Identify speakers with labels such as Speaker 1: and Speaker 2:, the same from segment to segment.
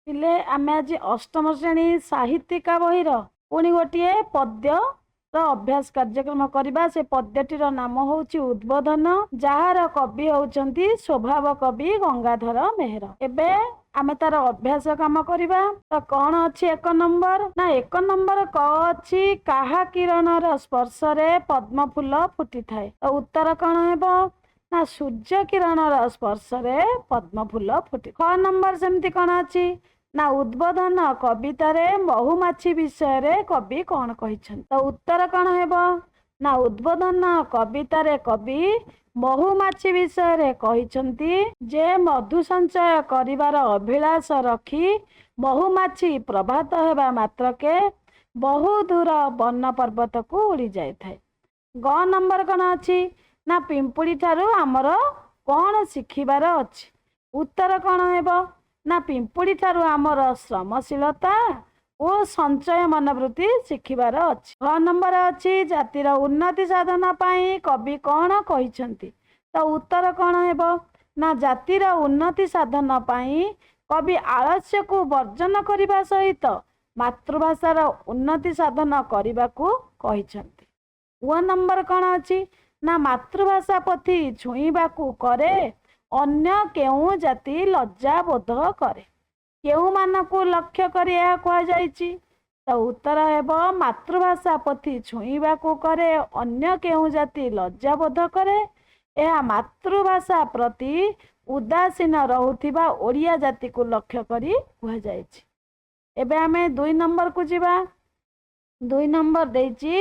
Speaker 1: ପିଲେ, ଆମେ ଆଜି ଅଷ୍ଟମ ଶ୍ରେଣୀ ସାହିତ୍ୟିକା ବହିର ପୁଣି ଗୋଟିଏ ପଦ୍ୟର ଅଭ୍ୟାସ କାର୍ଯ୍ୟକ୍ରମ କରିବା। ସେ ପଦ୍ୟଟିର ନାମ ହେଉଛି ଉଦ୍ବୋଧନ, ଯାହାର କବି ହେଉଛନ୍ତି ସ୍ୱଭାବ କବି ଗଙ୍ଗାଧର ମେହେର। ଏବେ ଆମେ ତାର ଅଭ୍ୟାସ କାମ କରିବା। ତ କଣ ଅଛି ଏକ ନମ୍ବର? ନା, ଏକ ନମ୍ବର କ ଅଛି, କାହା କିରଣର ସ୍ପର୍ଶରେ ପଦ୍ମ ଫୁଲ ଫୁଟିଥାଏ? ତ ଉତ୍ତର କଣ ହେବ? ନା, ସୂର୍ଯ୍ୟ କିରଣର ସ୍ପର୍ଶରେ ପଦ୍ମ ଫୁଲ ଫୁଟି। ଖ ନମ୍ବର ସେମିତି କଣ ଅଛି? ନା, ଉଦ୍ବୋଧନ କବିତାରେ ମହୁମାଛି ବିଷୟରେ କବି କଣ କହିଛନ୍ତି? ତ ଉତ୍ତର କଣ ହେବ? ନା, ଉଦ୍ବୋଧନ କବିତାରେ କବି ମହୁମାଛି ବିଷୟରେ କହିଛନ୍ତି ଯେ ମଧୁ ସଞ୍ଚୟ କରିବାର ଅଭିଳାଷ ରଖି ମହୁମାଛି ପ୍ରଭାତ ହେବା ମାତ୍ରକେ ବହୁ ଦୂର ବନ ପର୍ବତକୁ ଉଡ଼ି ଯାଇଥାଏ। ଗ ନମ୍ବର କଣ ଅଛି? ନା, ପିମ୍ପୁଡ଼ି ଠାରୁ ଆମର କଣ ଶିଖିବାର ଅଛି? ଉତ୍ତର କଣ ହେବ? ନା, ପିମ୍ପୁଡ଼ି ଠାରୁ ଆମର ଶ୍ରମଶୀଳତା ଓ ସଞ୍ଚୟ ମନୋବୃତ୍ତି ଶିଖିବାର ଅଛି। ଘ ନମ୍ବର ଅଛି, ଜାତିର ଉନ୍ନତି ସାଧନ ପାଇଁ କବି କଣ କହିଛନ୍ତି? ତ ଉତ୍ତର କଣ ହେବ? ନା, ଜାତିର ଉନ୍ନତି ସାଧନ ପାଇଁ କବି ଆଳସ୍ୟକୁ ବର୍ଜନ କରିବା ସହିତ ମାତୃଭାଷାର ଉନ୍ନତି ସାଧନ କରିବାକୁ କହିଛନ୍ତି। ୱ ନମ୍ବର କଣ ଅଛି? ନା, ମାତୃଭାଷା ପୋଥି ଛୁଇଁବାକୁ କରେ, ଅନ୍ୟ କେଉଁ ଜାତି ଲଜ୍ଜା ବୋଧ କରେ। କେଉଁମାନଙ୍କୁ ଲକ୍ଷ୍ୟ କରି ଏହା କୁହାଯାଇଛି? ତ ଉତ୍ତର ହେବ, ମାତୃଭାଷା ପୋଥି ଛୁଇଁବାକୁ କରେ, ଅନ୍ୟ କେଉଁ ଜାତି ଲଜ୍ଜା ବୋଧ କରେ, ଏହା ମାତୃଭାଷା ପ୍ରତି ଉଦାସୀନ ରହୁଥିବା ଓଡ଼ିଆ ଜାତିକୁ ଲକ୍ଷ୍ୟ କରି କୁହାଯାଇଛି। ଏବେ ଆମେ ଦୁଇ ନମ୍ବରକୁ ଯିବା। ଦୁଇ ନମ୍ବର ଦେଇଛି,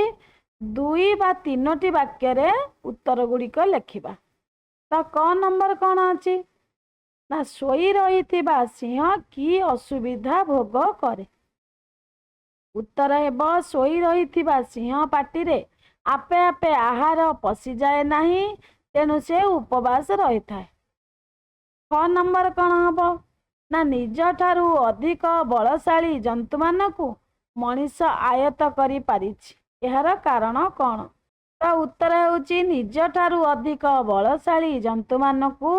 Speaker 1: ଦୁଇ ବା ତିନୋଟି ବାକ୍ୟରେ ଉତ୍ତର ଗୁଡ଼ିକ ଲେଖିବା। ତ କ ନମ୍ବର କଣ ଅଛି? ନା, ଶୋଇ ରହିଥିବା ସିଂହ କି ଅସୁବିଧା ଭୋଗ କରେ? ଉତ୍ତର ହେବ, ଶୋଇ ରହିଥିବା ସିଂହ ପାଟିରେ ଆପେ ଆପେ ଆହାର ପଶିଯାଏ ନାହିଁ, ତେଣୁ ସେ ଉପବାସ ରହିଥାଏ। ଖ ନମ୍ବର କଣ ହବ? ନା, ନିଜଠାରୁ ଅଧିକ ବଳଶାଳୀ ଜନ୍ତୁମାନଙ୍କୁ ମଣିଷ ଆୟତ୍ତ କରିପାରିଛି, ଏହାର କାରଣ କଣ? ତ ଉତ୍ତର ହେଉଛି, ନିଜଠାରୁ ଅଧିକ ବଳଶାଳୀ ଜନ୍ତୁମାନଙ୍କୁ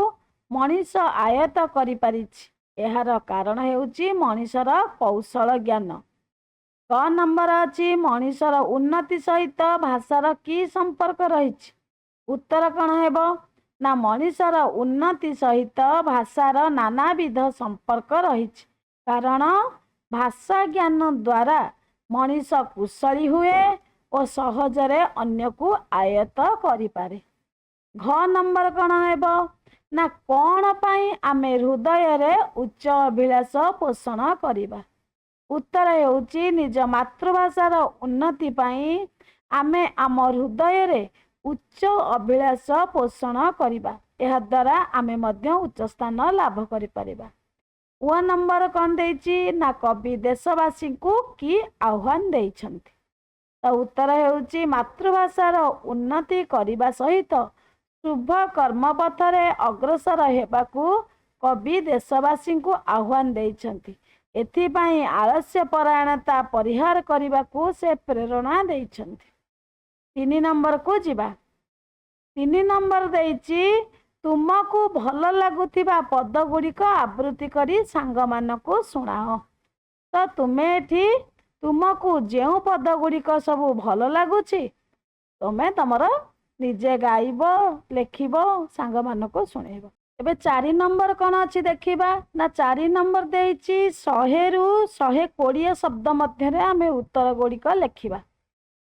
Speaker 1: ମଣିଷ ଆୟତ୍ତ କରିପାରିଛି, ଏହାର କାରଣ ହେଉଛି ମଣିଷର କୌଶଳ ଜ୍ଞାନ। ଗ ନମ୍ବର ଅଛି, ମଣିଷର ଉନ୍ନତି ସହିତ ଭାଷାର କି ସମ୍ପର୍କ ରହିଛି? ଉତ୍ତର କଣ ହେବ? ନା, ମଣିଷର ଉନ୍ନତି ସହିତ ଭାଷାର ନାନାବିଧ ସମ୍ପର୍କ ରହିଛି, କାରଣ ଭାଷା ଜ୍ଞାନ ଦ୍ୱାରା ମଣିଷ କୁଶଳୀ ହୁଏ ଓ ସହଜରେ ଅନ୍ୟକୁ ଆୟତ୍ତ କରିପାରେ। ଘ ନମ୍ବର କଣ ହେବ? ନା, କଣ ପାଇଁ ଆମେ ହୃଦୟରେ ଉଚ୍ଚ ଅଭିଳାଷ ପୋଷଣ କରିବା? ଉତ୍ତର ହେଉଛି, ନିଜ ମାତୃଭାଷାର ଉନ୍ନତି ପାଇଁ ଆମେ ଆମ ହୃଦୟରେ ଉଚ୍ଚ ଅଭିଳାଷ ପୋଷଣ କରିବା। ଏହାଦ୍ୱାରା ଆମେ ମଧ୍ୟ ଉଚ୍ଚ ସ୍ଥାନ ଲାଭ କରିପାରିବା। ୱ ନମ୍ବର କଣ ଦେଇଛି? ନା, କବି ଦେଶବାସୀଙ୍କୁ କି ଆହ୍ୱାନ ଦେଇଛନ୍ତି? ତ ଉତ୍ତର ହେଉଛି, ମାତୃଭାଷାର ଉନ୍ନତି କରିବା ସହିତ ଶୁଭ କର୍ମପଥରେ ଅଗ୍ରସର ହେବାକୁ କବି ଦେଶବାସୀଙ୍କୁ ଆହ୍ୱାନ ଦେଇଛନ୍ତି। ଏଥିପାଇଁ ଆଳସ୍ୟ ପରାୟଣତା ପରିହାର କରିବାକୁ ସେ ପ୍ରେରଣା ଦେଇଛନ୍ତି। ତିନି ନମ୍ବରକୁ ଯିବା। ତିନି ନମ୍ବର ଦେଇଛି, ତୁମକୁ ଭଲ ଲାଗୁଥିବା ପଦ ଗୁଡ଼ିକ ଆବୃତ୍ତି କରି ସାଙ୍ଗମାନଙ୍କୁ ଶୁଣାଅ। ତ ତୁମେ ଏଠି ତୁମକୁ ଯେଉଁ ପଦ ଗୁଡ଼ିକ ସବୁ ଭଲ ଲାଗୁଛି, ତୁମେ ତମର ନିଜେ ଗାଇବ, ଲେଖିବ, ସାଙ୍ଗମାନଙ୍କୁ ଶୁଣେଇବ। ଏବେ ଚାରି ନମ୍ବର କଣ ଅଛି ଦେଖିବା। ନା, ଚାରି ନମ୍ବର ଦେଇଛି, 100ରୁ 120 ଶବ୍ଦ ମଧ୍ୟରେ ଆମେ ଉତ୍ତର ଗୁଡ଼ିକ ଲେଖିବା।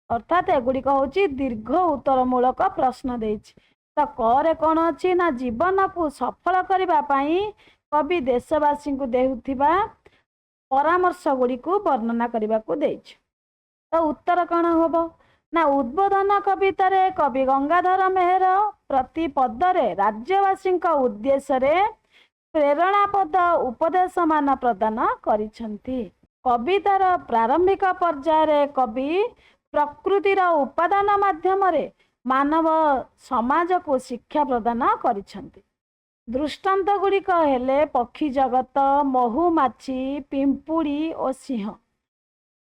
Speaker 1: ଅର୍ଥାତ୍ ଏଗୁଡ଼ିକ ହେଉଛି ଦୀର୍ଘ ଉତ୍ତରମୂଳକ ପ୍ରଶ୍ନ ଦେଇଛି। ତ କରେ କଣ ଅଛି? ନା, ଜୀବନକୁ ସଫଳ କରିବା ପାଇଁ କବି ଦେଶବାସୀଙ୍କୁ ଦେଉଥିବା ପରାମର୍ଶ ଗୁଡ଼ିକୁ ବର୍ଣ୍ଣନା କରିବାକୁ ଦେଇଛି। ତ ଉତ୍ତର କଣ ହବ? ନା, ଉଦ୍ବୋଧନ କବିତାରେ କବି ଗଙ୍ଗାଧର ମେହେର ପ୍ରତି ପଦରେ ରାଜ୍ୟବାସୀଙ୍କ ଉଦ୍ଦେଶ୍ୟରେ ପ୍ରେରଣାପଦ ଉପଦେଶମାନ ପ୍ରଦାନ କରିଛନ୍ତି। କବିତାର ପ୍ରାରମ୍ଭିକ ପର୍ଯ୍ୟାୟରେ କବି ପ୍ରକୃତିର ଉପାଦାନ ମାଧ୍ୟମରେ ମାନବ ସମାଜକୁ ଶିକ୍ଷା ପ୍ରଦାନ କରିଛନ୍ତି। ଦୃଷ୍ଟାନ୍ତ ଗୁଡ଼ିକ ହେଲେ ପକ୍ଷୀ ଜଗତ, ମହୁମାଛି, ପିମ୍ପୁଡ଼ି ଓ ସିଂହ।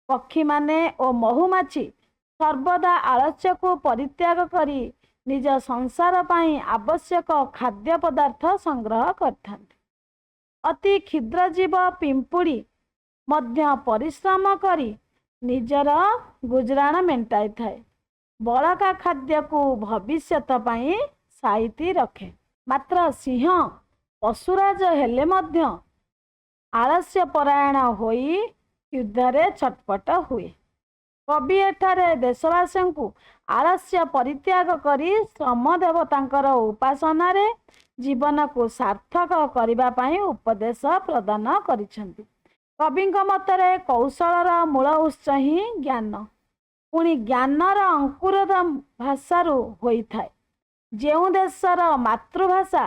Speaker 1: ପକ୍ଷୀମାନେ ଓ ମହୁମାଛି ସର୍ବଦା ଆଳସ୍ୟକୁ ପରିତ୍ୟାଗ କରି ନିଜ ସଂସାର ପାଇଁ ଆବଶ୍ୟକ ଖାଦ୍ୟ ପଦାର୍ଥ ସଂଗ୍ରହ କରିଥାନ୍ତି। ଅତି କ୍ଷୁଦ୍ର ଜୀବ ପିମ୍ପୁଡ଼ି ମଧ୍ୟ ପରିଶ୍ରମ କରି ନିଜର ଗୁଜୁରାଣ ମେଣ୍ଟାଇଥାଏ। ବଳକା ଖାଦ୍ୟକୁ ଭବିଷ୍ୟତ ପାଇଁ ସାଇତି ରଖେ। ମାତ୍ର ସିଂହ ପଶୁରାଜ ହେଲେ ମଧ୍ୟ ଆଳସ୍ୟ ପରାୟଣ ହୋଇ କ୍ଷୁଧାରେ ଛଟପଟ ହୁଏ। କବି ଏଠାରେ ଦେଶବାସୀଙ୍କୁ ଆଳସ୍ୟ ପରିତ୍ୟାଗ କରି ଶ୍ରମ ଦେବତାଙ୍କର ଉପାସନାରେ ଜୀବନକୁ ସାର୍ଥକ କରିବା ପାଇଁ ଉପଦେଶ ପ୍ରଦାନ କରିଛନ୍ତି। କବିଙ୍କ ମତରେ କୌଶଳର ମୂଳ ଉତ୍ସ ହିଁ ଜ୍ଞାନ। ପୁଣି ଜ୍ଞାନର ଅଙ୍କୁରୋଦ୍ଗମ ଭାଷାରୁ ହୋଇଥାଏ। ଯେଉଁ ଦେଶର ମାତୃଭାଷା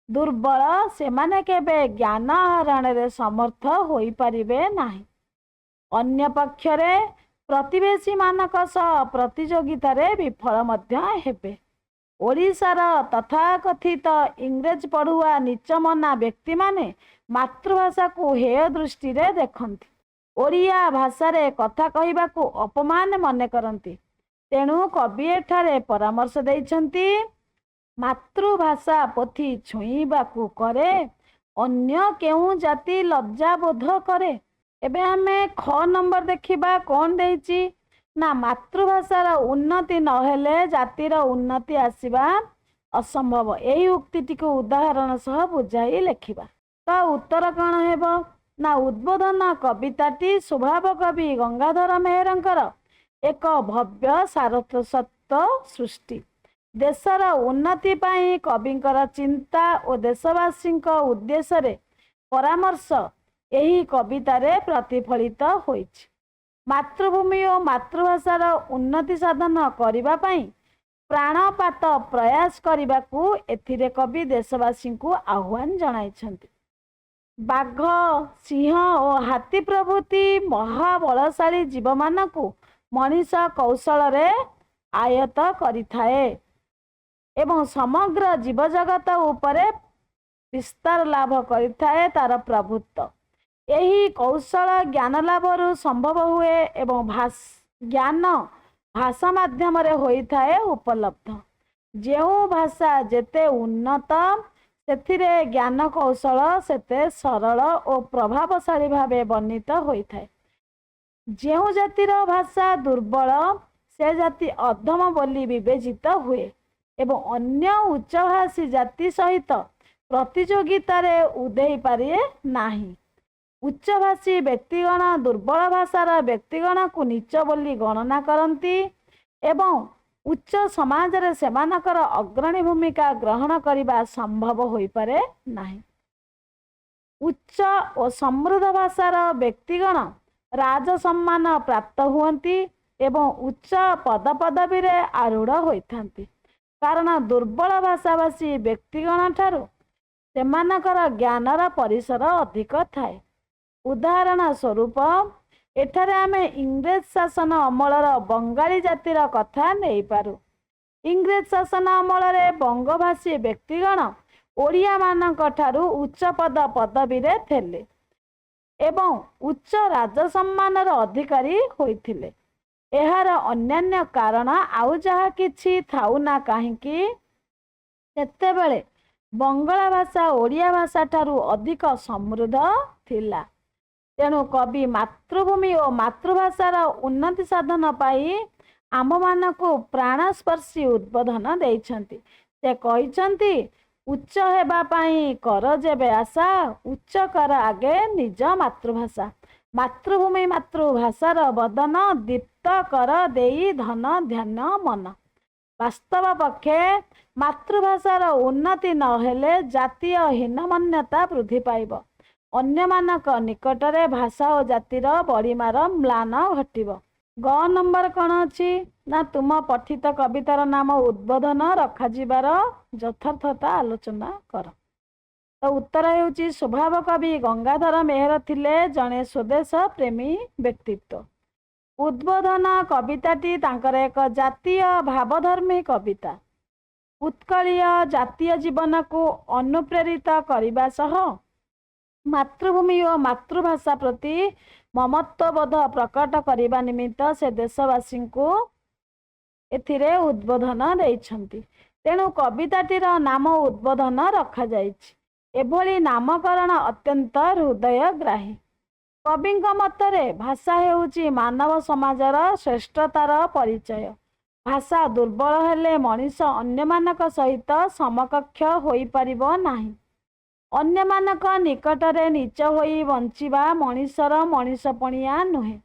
Speaker 1: ଦୁର୍ବଳ, ସେମାନେ କେବେ ଜ୍ଞାନ ଆହରଣରେ ସମର୍ଥ ହୋଇପାରିବେ ନାହିଁ। ଅନ୍ୟ ପକ୍ଷରେ ପ୍ରତିବେଶୀମାନଙ୍କ ସହ ପ୍ରତିଯୋଗିତାରେ ବିଫଳ ମଧ୍ୟ ହେବେ। ଓଡ଼ିଶାର ତଥାକଥିତ ଇଂରେଜ ପଢ଼ୁଆ ନୀଚମନା ବ୍ୟକ୍ତିମାନେ ମାତୃଭାଷାକୁ ହେୟ ଦୃଷ୍ଟିରେ ଦେଖନ୍ତି। ଓଡ଼ିଆ ଭାଷାରେ କଥା କହିବାକୁ ଅପମାନ ମନେ କରନ୍ତି। ତେଣୁ କବି ଏଠାରେ ପରାମର୍ଶ ଦେଇଛନ୍ତି, ମାତୃଭାଷା ପୋଥି ଛୁଇଁବାକୁ କରେ, ଅନ୍ୟ କେଉଁ ଜାତି ଲଜ୍ଜାବୋଧ କରେ। ଏବେ ଆମେ ଖ ନମ୍ବର ଦେଖିବା, କ'ଣ ଦେଇଛି ନା ମାତୃଭାଷାର ଉନ୍ନତି ନହେଲେ ଜାତିର ଉନ୍ନତି ଆସିବା ଅସମ୍ଭବ। ଏହି ଉକ୍ତିଟିକୁ ଉଦାହରଣ ସହ ବୁଝାଇ ଲେଖିବା। ତ ଉତ୍ତର କ'ଣ ହେବ ନା ଉଦ୍ବୋଧନ କବିତାଟି ସ୍ୱଭାବ କବି ଗଙ୍ଗାଧର ମେହେରଙ୍କର ଏକ ଭବ୍ୟ ସାରସ୍ୱତ ସୃଷ୍ଟି। ଦେଶର ଉନ୍ନତି ପାଇଁ କବିଙ୍କର ଚିନ୍ତା ଓ ଦେଶବାସୀଙ୍କ ଉଦ୍ଦେଶ୍ୟରେ ପରାମର୍ଶ ଏହି କବିତାରେ ପ୍ରତିଫଳିତ ହୋଇଛି। ମାତୃଭୂମି ଓ ମାତୃଭାଷାର ଉନ୍ନତି ସାଧନ କରିବା ପାଇଁ ପ୍ରାଣପାତ ପ୍ରୟାସ କରିବାକୁ ଏଥିରେ କବି ଦେଶବାସୀଙ୍କୁ ଆହ୍ୱାନ ଜଣାଇଛନ୍ତି। ବାଘ, ସିଂହ ଓ ହାତୀ ପ୍ରଭୃତି ମହାବଳଶାଳୀ ଜୀବମାନଙ୍କୁ ମଣିଷ କୌଶଳରେ ଆୟତ୍ତ କରିଥାଏ ଏବଂ ସମଗ୍ର ଜୀବଜଗତ ଉପରେ ବିସ୍ତାର ଲାଭ କରିଥାଏ ତାର ପ୍ରଭୁତ୍ୱ। ଏହି କୌଶଳ ଜ୍ଞାନ ଲାଭରୁ ସମ୍ଭବ ହୁଏ ଏବଂ ଜ୍ଞାନ ଭାଷା ମାଧ୍ୟମରେ ହୋଇଥାଏ ଉପଲବ୍ଧ। ଯେଉଁ ଭାଷା ଯେତେ ଉନ୍ନତ, ସେଥିରେ ଜ୍ଞାନ କୌଶଳ ସେତେ ସରଳ ଓ ପ୍ରଭାବଶାଳୀ ଭାବେ ବର୍ଣ୍ଣିତ ହୋଇଥାଏ। ଯେଉଁ ଜାତିର ଭାଷା ଦୁର୍ବଳ, ସେ ଜାତି ଅଧମ ବୋଲି ବିବେଚିତ ହୁଏ ଏବଂ ଅନ୍ୟ ଉଚ୍ଚଭାଷୀ ଜାତି ସହିତ ପ୍ରତିଯୋଗିତାରେ ଉଧେଇ ପାରେ ନାହିଁ। ଉଚ୍ଚଭାଷୀ ବ୍ୟକ୍ତିଗଣ ଦୁର୍ବଳ ଭାଷାର ବ୍ୟକ୍ତିଗଣକୁ ନୀଚ ବୋଲି ଗଣନା କରନ୍ତି ଏବଂ ଉଚ୍ଚ ସମାଜରେ ସେମାନଙ୍କର ଅଗ୍ରଣୀ ଭୂମିକା ଗ୍ରହଣ କରିବା ସମ୍ଭବ ହୋଇପାରେ ନାହିଁ। ଉଚ୍ଚ ଓ ସମୃଦ୍ଧ ଭାଷାର ବ୍ୟକ୍ତିଗଣ ରାଜସମ୍ମାନ ପ୍ରାପ୍ତ ହୁଅନ୍ତି ଏବଂ ଉଚ୍ଚ ପଦପଦବୀରେ ଆରୂଢ଼ ହୋଇଥାନ୍ତି, କାରଣ ଦୁର୍ବଳ ଭାଷାଭାଷୀ ବ୍ୟକ୍ତିଗଣଠାରୁ ସେମାନଙ୍କର ଜ୍ଞାନର ପରିସର ଅଧିକ ଥାଏ। ଉଦାହରଣ ସ୍ୱରୂପ ଏଠାରେ ଆମେ ଇଂରେଜ ଶାସନ ଅମଳର ବଙ୍ଗାଳୀ ଜାତିର କଥା ନେଇପାରୁ। ଇଂରେଜ ଶାସନ ଅମଳରେ ବଙ୍ଗଭାଷୀ ବ୍ୟକ୍ତିଗଣ ଓଡ଼ିଆମାନଙ୍କ ଠାରୁ ଉଚ୍ଚ ପଦ ପଦବୀରେ ଥିଲେ ଏବଂ ଉଚ୍ଚ ରାଜସମ୍ମାନର ଅଧିକାରୀ ହୋଇଥିଲେ। ଏହାର ଅନ୍ୟାନ୍ୟ କାରଣ ଆଉ ଯାହା କିଛି ଥାଉ ନା କାହିଁକି, ସେତେବେଳେ ବଙ୍ଗଳା ଭାଷା ଓଡ଼ିଆ ଭାଷା ଠାରୁ ଅଧିକ ସମୃଦ୍ଧ ଥିଲା। ତେଣୁ କବି ମାତୃଭୂମି ଓ ମାତୃଭାଷାର ଉନ୍ନତି ସାଧନ ପାଇଁ ଆମ୍ଭମାନଙ୍କୁ ପ୍ରାଣସ୍ପର୍ଶୀ ଉଦ୍ବୋଧନ ଦେଇଛନ୍ତି। ସେ କହିଛନ୍ତି, ଉଚ୍ଚ ହେବା ପାଇଁ କର ଯେବେ ଆଶା, ଉଚ୍ଚ କର ଆଗେ ନିଜ ମାତୃଭାଷା। ମାତୃଭୂମି ମାତୃଭାଷାର ବଦନ ଦୀପ୍ତ କର ଦେଇ ଧନ ଧ୍ୟାନ ମନ। ବାସ୍ତବ ପକ୍ଷେ ମାତୃଭାଷାର ଉନ୍ନତି ନହେଲେ ଜାତୀୟ ହୀନମନ୍ୟତା ବୃଦ୍ଧି ପାଇବ। ଅନ୍ୟମାନଙ୍କ ନିକଟରେ ଭାଷା ଓ ଜାତିର ବଡ଼ିମାର ମ୍ଳାନ ଘଟିବ। ଗ ନମ୍ବର କ'ଣ ଅଛି ନା ତୁମ ପଠିତ କବିତାର ନାମ ଉଦ୍ବୋଧନ ରଖାଯିବାର ଯଥାର୍ଥତା ଆଲୋଚନା କର। ତ ଉତ୍ତର ହେଉଛି, ସ୍ୱଭାବ କବି ଗଙ୍ଗାଧର ମେହେର ଥିଲେ ଜଣେ ସ୍ୱଦେଶ ପ୍ରେମୀ ବ୍ୟକ୍ତିତ୍ୱ। ଉଦ୍ବୋଧନ କବିତାଟି ତାଙ୍କର ଏକ ଜାତୀୟ ଭାବଧର୍ମୀ କବିତା। ଉତ୍କଳୀୟ ଜାତୀୟ ଜୀବନକୁ ଅନୁପ୍ରେରିତ କରିବା ସହ ମାତୃଭୂମି ଓ ମାତୃଭାଷା ପ୍ରତି ମମତ୍ୱବୋଧ ପ୍ରକଟ କରିବା ନିମିତ୍ତ ସେ ଦେଶବାସୀଙ୍କୁ ଏଥିରେ ଉଦ୍ବୋଧନ ଦେଇଛନ୍ତି। ତେଣୁ କବିତାଟିର ନାମ ଉଦ୍ବୋଧନ ରଖାଯାଇଛି। ଏଭଳି ନାମକରଣ ଅତ୍ୟନ୍ତ ହୃଦୟଗ୍ରାହୀ। କବିଙ୍କ ମତରେ ଭାଷା ହେଉଛି ମାନବ ସମାଜର ଶ୍ରେଷ୍ଠତାର ପରିଚୟ। ଭାଷା ଦୁର୍ବଳ ହେଲେ ମଣିଷ ଅନ୍ୟମାନଙ୍କ ସହିତ ସମକକ୍ଷ ହୋଇପାରିବ ନାହିଁ। ଅନ୍ୟମାନଙ୍କ ନିକଟରେ ନୀଚ ହୋଇ ବଞ୍ଚିବା ମଣିଷର ମଣିଷପଣିଆ ନୁହେଁ।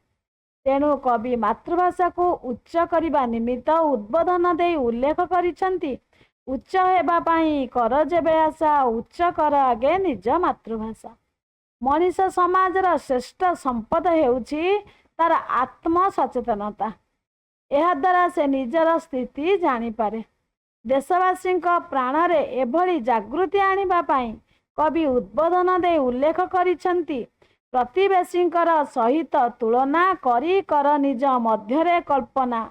Speaker 1: ତେଣୁ କବି ମାତୃଭାଷାକୁ ଉଚ୍ଚ କରିବା ନିମିତ୍ତ ଉଦ୍ବୋଧନ ଦେଇ ଉଲ୍ଲେଖ କରିଛନ୍ତି, ଉଚ୍ଚ ହେବା ପାଇଁ କର ଯେବେ ଆଶା, ଉଚ୍ଚ କର ଆଗେ ନିଜ ମାତୃଭାଷା। ମଣିଷ ସମାଜର ଶ୍ରେଷ୍ଠ ସମ୍ପଦ ହେଉଛି ତାର ଆତ୍ମ ସଚେତନତା। ଏହାଦ୍ୱାରା ସେ ନିଜର ସ୍ଥିତି ଜାଣିପାରେ। ଦେଶବାସୀଙ୍କ ପ୍ରାଣରେ ଏଭଳି ଜାଗୃତି ଆଣିବା ପାଇଁ କବି ଉଦ୍ବୋଧନ ଦେଇ ଉଲ୍ଲେଖ କରିଛନ୍ତି, ପ୍ରତିବେଶୀଙ୍କର ସହିତ ତୁଳନା କରି କର ନିଜ ମଧ୍ୟରେ କଳ୍ପନା,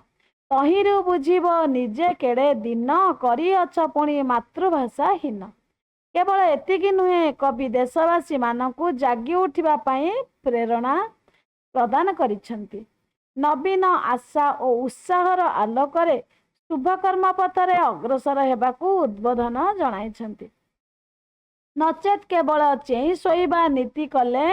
Speaker 1: ତହିଁରୁ ବୁଝିବ ନିଜେ କେଡ଼େ ଦୀନ, କରିଅଛ ପୁଣି ମାତୃଭାଷା ହୀନ। କେବଳ ଏତିକି ନୁହେଁ, କବି ଦେଶବାସୀମାନଙ୍କୁ ଜାଗି ଉଠିବା ପାଇଁ ପ୍ରେରଣା ପ୍ରଦାନ କରିଛନ୍ତି। ନବୀନ ଆଶା ଓ ଉତ୍ସାହର ଆଲୋକରେ ଶୁଭକର୍ମ ପଥରେ ଅଗ୍ରସର ହେବାକୁ ଉଦ୍ବୋଧନ ଜଣାଇଛନ୍ତି। ନଚେତ୍ କେବଳ ଚେଇଁ ଶୋଇବା ନୀତି କଲେ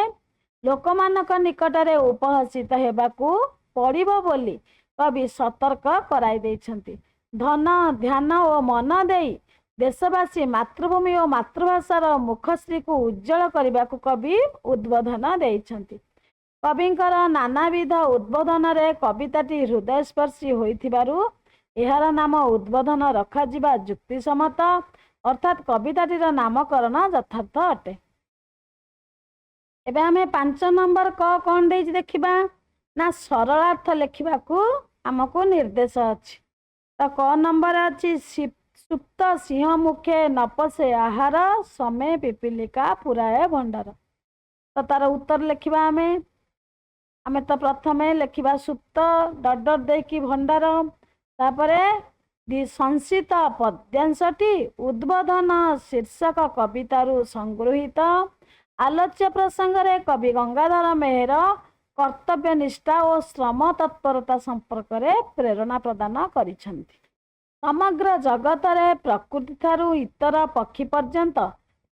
Speaker 1: ଲୋକମାନଙ୍କ ନିକଟରେ ଉପହସିତ ହେବାକୁ ପଡ଼ିବ ବୋଲି କବି ସତର୍କ କରାଇ ଦେଇଛନ୍ତି। ଧନ, ଧ୍ୟାନ ଓ ମନ ଦେଇ ଦେଶବାସୀ ମାତୃଭୂମି ଓ ମାତୃଭାଷାର ମୁଖଶ୍ରୀକୁ ଉଜ୍ଜ୍ୱଳ କରିବାକୁ କବି ଉଦ୍ବୋଧନ ଦେଇଛନ୍ତି। କବିଙ୍କର ନାନାବିଧ ଉଦ୍ବୋଧନରେ କବିତାଟି ହୃଦୟସ୍ପର୍ଶୀ ହୋଇଥିବାରୁ ଏହାର ନାମ ଉଦ୍ବୋଧନ ରଖାଯିବା ଯୁକ୍ତିସମ୍ମତ, ଅର୍ଥାତ୍ କବିତାଟିର ନାମକରଣ ଯଥାର୍ଥ ଅଟେ। ଏବେ ଆମେ 5 ନମ୍ବର କ କ'ଣ ଦେଇଛି ଦେଖିବା ନା, ସରଳାର୍ଥ ଲେଖିବାକୁ ଆମକୁ ନିର୍ଦ୍ଦେଶ ଅଛି। ତ କ ନମ୍ବର ଅଛି, ସୁପ୍ତ ସିଂହ ମୁଖେ ନପଶେ ଆହାର, ସମେ ପିପିଲିକା ପୁରାଏ ଭଣ୍ଡାର। ତ ତାର ଉତ୍ତର ଲେଖିବା ଆମେ। ଆମେ ତ ପ୍ରଥମେ ଲେଖିବା ସୁପ୍ତ ଡଟ୍ ଡଟ୍ ଦେଇକି ଭଣ୍ଡାର। ତାପରେ ଦି ସଂସିତ ପଦ୍ୟାଂଶଟି ଉଦ୍ବୋଧନ ଶୀର୍ଷକ କବିତାରୁ ସଂଗୃହୀତ। ଆଲୋଚ୍ୟ ପ୍ରସଙ୍ଗରେ କବି ଗଙ୍ଗାଧର ମେହେର କର୍ତ୍ତବ୍ୟ ନିଷ୍ଠା ଓ ଶ୍ରମ ତତ୍ପରତା ସମ୍ପର୍କରେ ପ୍ରେରଣା ପ୍ରଦାନ କରିଛନ୍ତି। ସମଗ୍ର ଜଗତରେ ପ୍ରକୃତିଠାରୁ ଇତର ପକ୍ଷୀ ପର୍ଯ୍ୟନ୍ତ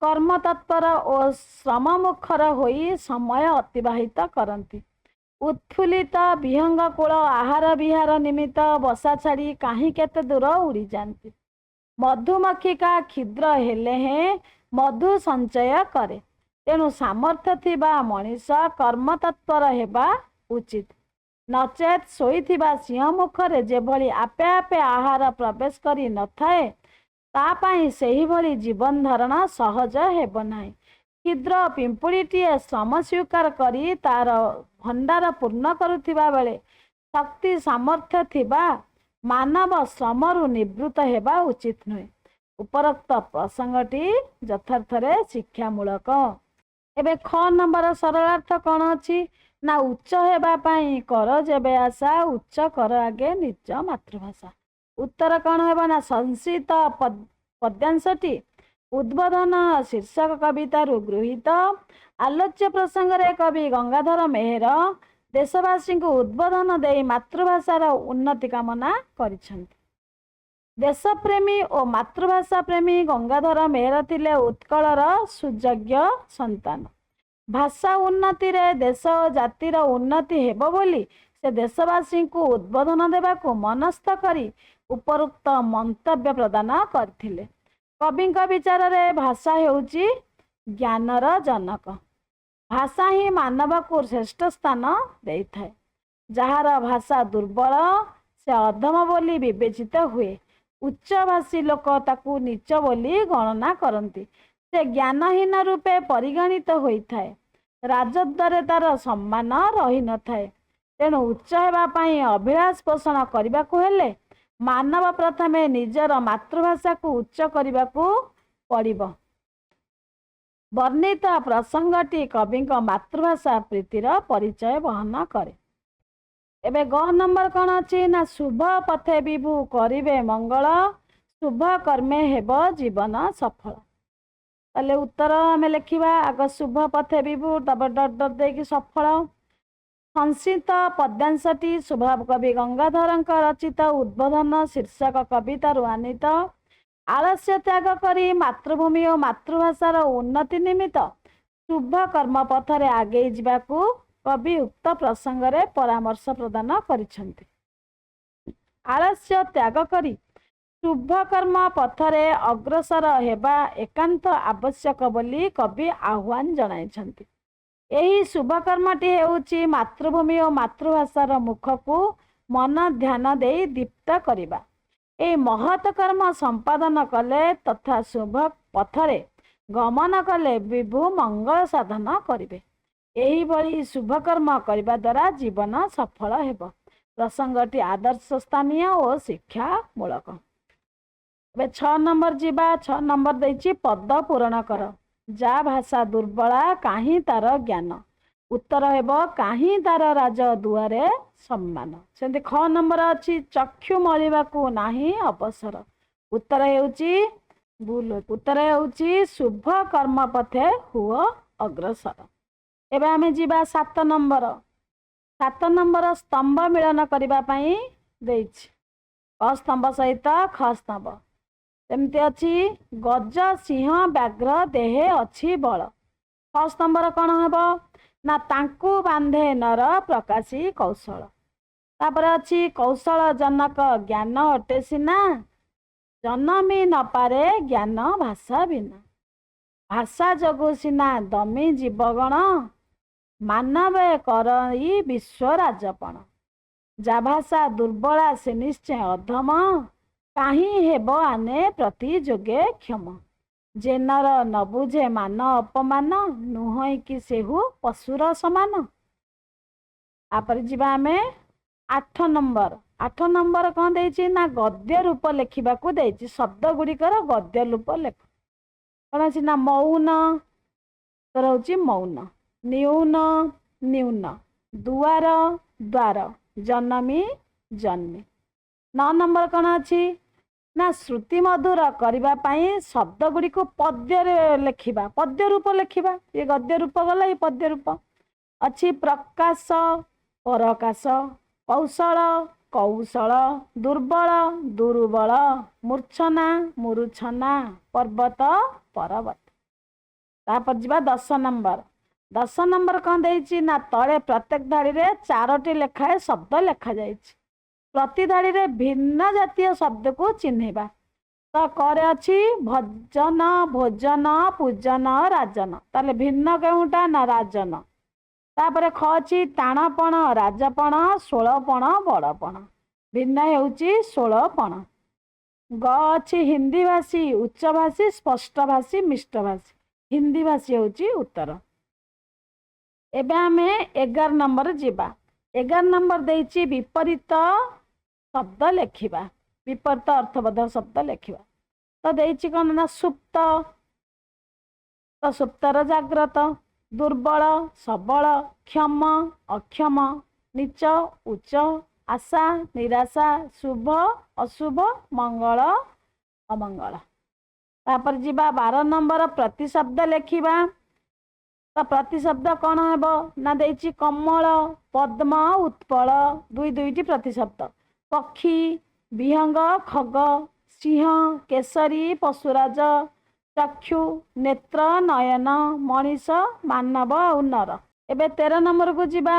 Speaker 1: କର୍ମ ତତ୍ପର ଓ ଶ୍ରମମୁଖର ହୋଇ ସମୟ ଅତିବାହିତ କରନ୍ତି। ଉତ୍ଫୁଲ୍ଲିତ ବିହଙ୍ଗ କୂଳ ଆହାର ବିହାର ନିମିତ୍ତ ବସା ଛାଡ଼ି କାହିଁ କେତେ ଦୂର ଉଡ଼ିଯାନ୍ତି। ମଧୁମକ୍ଷିକା କ୍ଷୁଦ୍ର ହେଲେ ହେଁ ମଧୁ ସଞ୍ଚୟ କରେ। ତେଣୁ ସାମର୍ଥ୍ୟ ଥିବା ମଣିଷ କର୍ମ ତତ୍ପର ହେବା ଉଚିତ। ନଚେତ୍ ଶୋଇଥିବା ସିଂହ ମୁଖରେ ଯେଭଳି ଆପେ ଆପେ ଆହାର ପ୍ରବେଶ କରି ନଥାଏ, ତା ପାଇଁ ସେହିଭଳି ଜୀବନ ଧାରଣ ସହଜ ହେବ ନାହିଁ। କ୍ଷୁଦ୍ର ପିମ୍ପୁଡ଼ିଟିଏ ଶ୍ରମ ସ୍ୱୀକାର କରି ତାର ଭଣ୍ଡାର ପୂର୍ଣ୍ଣ କରୁଥିବା ବେଳେ ଶକ୍ତି ସାମର୍ଥ୍ୟ ଥିବା ମାନବ ଶ୍ରମରୁ ନିବୃତ୍ତ ହେବା ଉଚିତ ନୁହେଁ। ଉପରୋକ୍ତ ପ୍ରସଙ୍ଗଟି ଯଥାର୍ଥରେ ଶିକ୍ଷାମୂଳକ। ଏବେ ଖ ନମ୍ବର ସରଳାର୍ଥ କ'ଣ ଅଛି ନା, ଉଚ୍ଚ ହେବା ପାଇଁ କର ଯେବେ ଆଶା, ଉଚ୍ଚ କର ଆଗେ ନିଜ ମାତୃଭାଷା। ଉତ୍ତର କ'ଣ ହେବ ନା, ସଂସିତ ପଦ୍ୟାଂଶଟି ଉଦ୍ବୋଧନ ଶୀର୍ଷକ କବିତାରୁ ଗୃହୀତ। ଆଲୋଚ୍ୟ ପ୍ରସଙ୍ଗରେ କବି ଗଙ୍ଗାଧର ମେହେର ଦେଶବାସୀଙ୍କୁ ଉଦ୍ବୋଧନ ଦେଇ ମାତୃଭାଷାର ଉନ୍ନତି କାମନା କରିଛନ୍ତି। ଦେଶପ୍ରେମୀ ଓ ମାତୃଭାଷା ପ୍ରେମୀ ଗଙ୍ଗାଧର ମେହେର ଥିଲେ ଉତ୍କଳର ସୁଯୋଗ୍ୟ ସନ୍ତାନ। ଭାଷା ଉନ୍ନତିରେ ଦେଶ ଓ ଜାତିର ଉନ୍ନତି ହେବ ବୋଲି ସେ ଦେଶବାସୀଙ୍କୁ ଉଦ୍ବୋଧନ ଦେବାକୁ ମନସ୍ଥ କରି ଉପରୋକ୍ତ ମନ୍ତବ୍ୟ ପ୍ରଦାନ କରିଥିଲେ। କବିଙ୍କ ବିଚାରରେ ଭାଷା ହେଉଛି ଜ୍ଞାନର ଜନକ। ଭାଷା ହିଁ ମାନବକୁ ଶ୍ରେଷ୍ଠ ସ୍ଥାନ ଦେଇଥାଏ। ଯାହାର ଭାଷା ଦୁର୍ବଳ ସେ ଅଧମ ବୋଲି ବିବେଚିତ ହୁଏ। ଉଚ୍ଚଭାଷୀ ଲୋକ ତାକୁ ନୀଚ ବୋଲି ଗଣନା କରନ୍ତି। ସେ ଜ୍ଞାନହୀନ ରୂପେ ପରିଗଣିତ ହୋଇଥାଏ। ରାଜଦ୍ୱାରେ ତାର ସମ୍ମାନ ରହିନଥାଏ। ତେଣୁ ଉଚ୍ଚ ହେବା ପାଇଁ ଅଭିଳାଷ ପୋଷଣ କରିବାକୁ ହେଲେ ମାନବ ପ୍ରଥମେ ନିଜର ମାତୃଭାଷାକୁ ଉଚ୍ଚ କରିବାକୁ ପଡ଼ିବ। ବର୍ଣ୍ଣିତ ପ୍ରସଙ୍ଗଟି କବିଙ୍କ ମାତୃଭାଷା ପ୍ରୀତିର ପରିଚୟ ବହନ କରେ। ଏବେ ଗ ନମ୍ବର କ'ଣ ଅଛି ନା, ଶୁଭ ପଥେ ବିଭୁ କରିବେ ମଙ୍ଗଳ, ଶୁଭ କର୍ମେ ହେବ ଜୀବନ ସଫଳ। ତାହେଲେ ଉତ୍ତର ଆମେ ଲେଖିବା ଆଗ ଶୁଭ ପଥେ ବିଭୁ, ତାପରେ ଡଟ୍ ଡଟ୍ ଦେଇକି ସଫଳ। ସଂସିତ ପଦ୍ୟାଂଶଟି ସ୍ୱଭାବ କବି ଗଙ୍ଗାଧରଙ୍କ ରଚିତ ଉଦ୍ବୋଧନ ଶୀର୍ଷକ କବିତାରୁ ଆନୀତ। ଆଳସ୍ୟ ତ୍ୟାଗ କରି ମାତୃଭୂମି ଓ ମାତୃଭାଷାର ଉନ୍ନତି ନିମିତ୍ତ ଶୁଭ କର୍ମ ପଥରେ ଆଗେଇ ଯିବାକୁ କବି ଉକ୍ତ ପ୍ରସଙ୍ଗରେ ପରାମର୍ଶ ପ୍ରଦାନ କରିଛନ୍ତି। ଆଳସ୍ୟ ତ୍ୟାଗ କରି ଶୁଭକର୍ମ ପଥରେ ଅଗ୍ରସର ହେବା ଏକାନ୍ତ ଆବଶ୍ୟକ ବୋଲି କବି ଆହ୍ୱାନ ଜଣାଇଛନ୍ତି। ଏହି ଶୁଭକର୍ମଟି ହେଉଛି ମାତୃଭୂମି ଓ ମାତୃଭାଷାର ମୁଖକୁ ମନ ଧ୍ୟାନ ଦେଇ ଦୀପ୍ତ କରିବା। ଏହି ମହତ କର୍ମ ସମ୍ପାଦନ କଲେ ତଥା ଶୁଭ ପଥରେ ଗମନ କଲେ ବିଭୁ ମଙ୍ଗଳ ସାଧନ କରିବେ। ଏହିଭଳି ଶୁଭକର୍ମ କରିବା ଦ୍ୱାରା ଜୀବନ ସଫଳ ହେବ। ପ୍ରସଙ୍ଗଟି ଆଦର୍ଶ ସ୍ଥାନୀୟ ଓ ଶିକ୍ଷାମୂଳକ। ଏବେ 6 ନମ୍ବର ଯିବା। 6 ନମ୍ବର ଦେଇଛି, ପଦ ପୂରଣ କର। ଯା ଭାଷା ଦୁର୍ବଳା, କାହିଁ ତାର ଜ୍ଞାନ? ଉତ୍ତର ହେବ, କାହିଁ ତାର ରାଜ ଦୁଆରେ ସମ୍ମାନ। ସେମିତି ଖ ନମ୍ବର ଅଛି, ଚକ୍ଷୁ ମଳିବାକୁ ନାହିଁ ଅବସର। ଉତ୍ତର ହେଉଛି, ଭୁଲ, ଉତ୍ତର ହେଉଛି ଶୁଭ କର୍ମ ପଥେ ହୁଅ ଅଗ୍ରସର। ଏବେ ଆମେ ଯିବା 7 ନମ୍ବର। 7 ନମ୍ବର ସ୍ତମ୍ଭ ମିଳନ କରିବା ପାଇଁ ଦେଇଛି, କ ସ୍ତମ୍ଭ ସହିତ ଖ ସ୍ତମ୍ଭ। ସେମିତି ଅଛି, ଗଜ ସିଂହ ବ୍ୟାଘ୍ର ଦେହେ ଅଛି ବଳ। ଖ ସ୍ତମ୍ଭର କ'ଣ ହେବ ନା, ତାଙ୍କୁ ବାନ୍ଧେ ନର ପ୍ରକାଶୀ କୌଶଳ। ତାପରେ ଅଛି, କୌଶଳ ଜନକ ଜ୍ଞାନ ଅଟେ ସିନା, ଜନମି ନପାରେ ଜ୍ଞାନ ଭାଷା ବିନା। ଭାଷା ଯୋଗୁ ସିନା ଦମି ଜୀବଗଣ, ମାନବେ କରଇ ବିଶ୍ୱ ରାଜପଣ। ଯା ଭାଷା ଦୁର୍ବଳା, ସେ ନିଶ୍ଚୟ ଅଧମ, କାହିଁ ହେବ ଆନେ ପ୍ରତିଯୋଗେ କ୍ଷମ। ଯେ ନର ନ ବୁଝେ ମାନ ଅପମାନ, ନୁହଁଇ କି ସେହୁ ପଶୁର ସମାନ? ତାପରେ ଯିବା ଆମେ 8 ନମ୍ବର। 8 ନମ୍ବର କ'ଣ ଦେଇଛି ନା, ଗଦ୍ୟ ରୂପ ଲେଖିବାକୁ ଦେଇଛି। ଶବ୍ଦ ଗୁଡ଼ିକର ଗଦ୍ୟ ରୂପ ଲେଖ। କ'ଣ ଅଛି ନା, ମୌନ, ଉତ୍ତର ହେଉଛି ମୌନ, ନ୍ୟୁନ, ନ୍ୟୁନ, ଦୁଆର, ଦ୍ୱାର, ଜନମି, ଜନ୍ମି। 9 ନମ୍ବର କ'ଣ ଅଛି ନା, ଶ୍ରୁତି ମଧୁର କରିବା ପାଇଁ ଶବ୍ଦ ଗୁଡ଼ିକୁ ପଦ୍ୟରେ ଲେଖିବା, ପଦ୍ୟ ରୂପ ଲେଖିବା। ଇଏ ଗଦ୍ୟ ରୂପ ଗଲା, ଇଏ ପଦ୍ୟ ରୂପ ଅଛି। ପ୍ରକାଶ, ପରକାଶ, କୌଶଳ, କୌଶଳ, ଦୁର୍ବଳ, ଦୁର୍ବଳ, ମୂର୍ଚ୍ଛନା, ମୂର୍ଚ୍ଛନା, ପର୍ବତ, ପର୍ବତ। ତାପରେ ଯିବା 10 ନମ୍ବର। 10 ନମ୍ବର କ'ଣ ଦେଇଛି ନା, ତଳେ ପ୍ରତ୍ୟେକ ଧାଡ଼ିରେ ଚାରୋଟି ଲେଖାଏଁ ଶବ୍ଦ ଲେଖାଯାଇଛି। ପ୍ରତି ଧାଡ଼ିରେ ଭିନ୍ନ ଜାତୀୟ ଶବ୍ଦକୁ ଚିହ୍ନିବା। ତ କରେ ଅଛି ଭଜନ, ଭୋଜନ, ପୂଜନ, ରାଜନ। ତାହେଲେ ଭିନ୍ନ କେଉଁଟା ନା ରାଜନ। ତାପରେ ଖ ଅଛି ଟାଣପଣ, ରାଜପଣ, ଷୋଳପଣ, ବଡ଼ପଣ। ଭିନ୍ନ ହେଉଛି ଷୋଳପଣ। ଗ ଅଛି ହିନ୍ଦୀ ଭାଷୀ, ଉଚ୍ଚଭାଷୀ, ସ୍ପଷ୍ଟଭାଷୀ, ମିଷ୍ଟଭାଷୀ। ହିନ୍ଦୀ ଭାଷୀ ହେଉଛି ଉତ୍ତର। ଏବେ ଆମେ 11 ନମ୍ବର ଯିବା। 11 ନମ୍ବର ଦେଇଛି, ବିପରୀତ ଶବ୍ଦ ଲେଖିବା, ବିପରୀତ ଅର୍ଥବୋଧକ ଶବ୍ଦ ଲେଖିବା। ତ ଦେଇଛି କ'ଣ ନା, ସୁପ୍ତ, ତ ସୁପ୍ତର ଜାଗ୍ରତ, ଦୁର୍ବଳ, ସବଳ, କ୍ଷମ, ଅକ୍ଷମ, ନୀଚ, ଉଚ୍ଚ, ଆଶା, ନିରାଶା, ଶୁଭ, ଅଶୁଭ, ମଙ୍ଗଳ, ଅମଙ୍ଗଳ। ତାପରେ ଯିବା 12 ନମ୍ବର, ପ୍ରତିଶବ୍ଦ ଲେଖିବା। ତ ପ୍ରତିଶବ୍ଦ କ'ଣ ହେବ ନା, ଦେଇଛି କମଳ, ପଦ୍ମ, ଉତ୍ପଳ, ଦୁଇ ଦୁଇଟି ପ୍ରତିଶବ୍ଦ। ପକ୍ଷୀ, ବିହଙ୍ଗ, ଖଗ, ସିଂହ, କେଶରୀ, ପଶୁରାଜ, ଚକ୍ଷୁ, ନେତ୍ର, ନୟନ, ମଣିଷ, ମାନବ ଆଉ ନର। ଏବେ 13 ନମ୍ବରକୁ ଯିବା।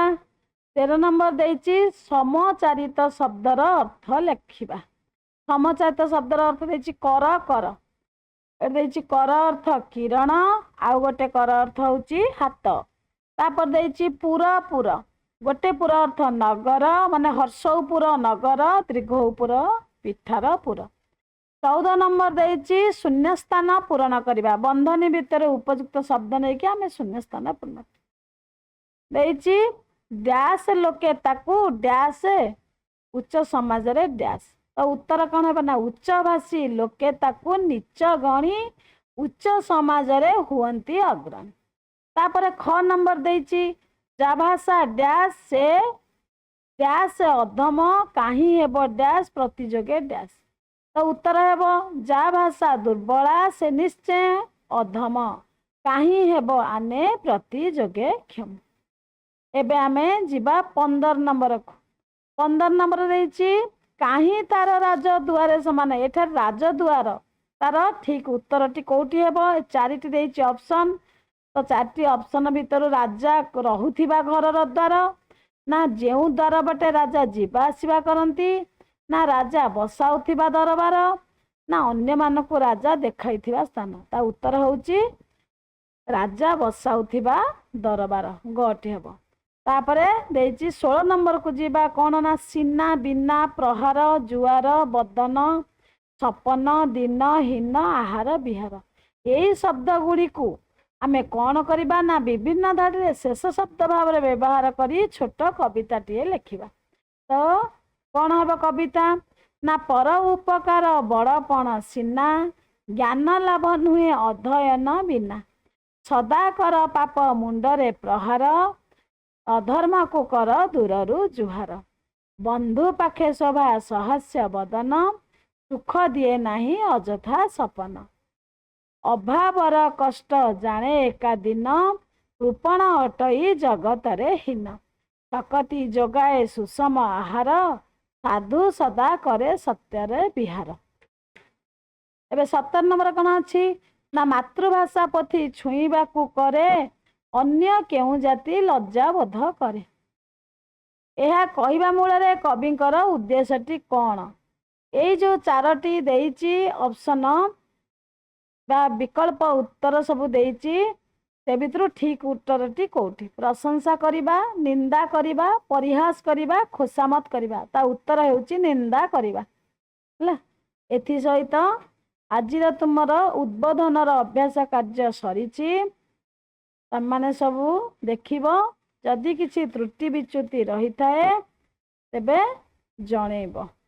Speaker 1: 13 ନମ୍ବର ଦେଇଛି, ସମଚାରିତ ଶବ୍ଦର ଅର୍ଥ ଲେଖିବା। ସମଚାରିତ ଶବ୍ଦର ଅର୍ଥ ଦେଇଛି କର, କର। ଏଠି ଦେଇଛି କର ଅର୍ଥ କିରଣ, ଆଉ ଗୋଟେ କର ଅର୍ଥ ହେଉଛି ହାତ। ତାପରେ ଦେଇଛି ପୁର, ପୁର। ଗୋଟେ ପୁର ଅର୍ଥ ନଗର, ମାନେ ହର୍ଷଉପୁର ନଗର, ଦୀର୍ଘଉପୁର ପିଠାର ପୁର। 14 ନମ୍ବର ଦେଇଛି, ଶୂନ୍ୟସ୍ଥାନ ପୂରଣ କରିବା। ବନ୍ଧନୀ ଭିତରେ ଉପଯୁକ୍ତ ଶବ୍ଦ ନେଇକି ଆମେ ଶୂନ୍ୟସ୍ଥାନ ପୂରଣ ଦେଇଛି। ଡ୍ୟାସ୍ ଲୋକେ ତାକୁ ଡ୍ୟାସ୍ ଉଚ୍ଚ ସମାଜରେ ଡ୍ୟାସ୍। ତ ଉତ୍ତର କ'ଣ ହେବ ନା, ଉଚ୍ଚଭାଷୀ ଲୋକେ ତାକୁ ନୀଚ ଗଣି ଉଚ୍ଚ ସମାଜରେ ହୁଅନ୍ତି ଅଗ୍ରଣୀ। ତାପରେ ଖ ନମ୍ବର ଦେଇଛି, ଯା ଭାଷା ଡ୍ୟାସ୍, ସେ ଡ୍ୟାସ୍ ଅଧମ, କାହିଁ ହେବ ଡ୍ୟାସ୍ ପ୍ରତିଯୋଗେ ଡ୍ୟାସ୍। ତ ଉତ୍ତର ହେବ, ଯା ଭାଷା ଦୁର୍ବଳା, ସେ ନିଶ୍ଚୟ ଅଧମ, କାହିଁ ହେବ ଆନେ ପ୍ରତିଯୋଗେ କ୍ଷମ। ଏବେ ଆମେ ଯିବା 15 ନମ୍ବରକୁ। 15 ନମ୍ବର ଦେଇଛି, କାହିଁ ତାର ରାଜ ଦୁଆରେ ସମାନ। ଏଠାରେ ରାଜଦୁଆର ତାର ଠିକ ଉତ୍ତରଟି କୋଉଠି ହେବ? ଚାରିଟି ଦେଇଛି ଅପସନ୍। ତ ଚାରିଟି ଅପସନ୍ ଭିତରୁ ରାଜା ରହୁଥିବା ଘରର ଦ୍ୱାର, ନା ଯେଉଁ ଦ୍ୱାର ବାଟେ ରାଜା ଯିବା ଆସିବା କରନ୍ତି, ନା ରାଜା ବସାଉଥିବା ଦରବାର, ନା ଅନ୍ୟମାନଙ୍କୁ ରାଜା ଦେଖାଇଥିବା ସ୍ଥାନ? ତା ଉତ୍ତର ହେଉଛି ରାଜା ବସାଉଥିବା ଦରବାର, ଗଟି ହେବ। ତାପରେ ଦେଇଛି, 16 ନମ୍ବରକୁ ଯିବା। କ'ଣ ନା ସିନା, ବିନା, ପ୍ରହାର, ଜୁଆର, ବଦନ, ସପନ, ଦିନ, ହୀନ, ଆହାର, ବିହାର। ଏଇ ଶବ୍ଦ ଗୁଡ଼ିକୁ ଆମେ କ'ଣ କରିବା ନା ବିଭିନ୍ନ ଧାଡ଼ିରେ ଶେଷ ଶବ୍ଦ ଭାବରେ ବ୍ୟବହାର କରି ଛୋଟ କବିତାଟିଏ ଲେଖିବା। ତ କ'ଣ ହେବ କବିତା ନା ପର ଉପକାର ବଡ଼ପଣ ସିନା, ଜ୍ଞାନ ଲାଭ ନୁହେଁ ଅଧ୍ୟୟନ ବିନା। ସଦା କର ପାପ ମୁଣ୍ଡରେ ପ୍ରହାର, ଅଧର୍ମକୁ କର ଦୂରରୁ ଜୁହାର। ବନ୍ଧୁ ପାଖେ ଶୋଭା ସହାସ୍ୟ ବଦନ, ସୁଖ ଦିଏ ନାହିଁ ଅଯଥା ସପନ। ଅଭାବର କଷ୍ଟ ଜାଣେ ଏକା ଦୀନ, କୃପଣ ଅଟଇ ଜଗତରେ ହୀନ। ଶକତି ଯୋଗାଏ ସୁଷମ ଆହାର, ସାଧୁ ସଦା କରେ ସତ୍ୟରେ ବିହାର। ଏବେ 17 ନମ୍ବର କ'ଣ ଅଛି ନା ମାତୃଭାଷା ପୋଥି ଛୁଇଁବାକୁ କରେ, ଅନ୍ୟ କେଉଁ ଜାତି ଲଜ୍ଜା ବୋଧ କରେ। ଏହା କହିବା ମୂଳରେ କବିଙ୍କର ଉଦ୍ଦେଶ୍ୟଟି କ'ଣ? ଏଇ ଯୋଉ ଚାରୋଟି ଦେଇଛି ଅପସନ ବା ବିକଳ୍ପ ଉତ୍ତର ସବୁ ଦେଇଛି, ସେ ଭିତରୁ ଠିକ ଉତ୍ତରଟି କୋଉଠି? ପ୍ରଶଂସା କରିବା, ନିନ୍ଦା କରିବା, ପରିହାସ କରିବା, ଖୋସାମତ କରିବା। ତା ଉତ୍ତର ହେଉଛି ନିନ୍ଦା କରିବା। ହେଲା, ଏଥିସହିତ ଆଜିର ତୁମର ଉଦ୍ବୋଧନର ଅଭ୍ୟାସ କାର୍ଯ୍ୟ ସରିଛି। ତମମାନେ ସବୁ ଦେଖିବ, ଯଦି କିଛି ତ୍ରୁଟି ବିଚ୍ୟୁତି ରହିଥାଏ ତେବେ ଜଣେଇବ।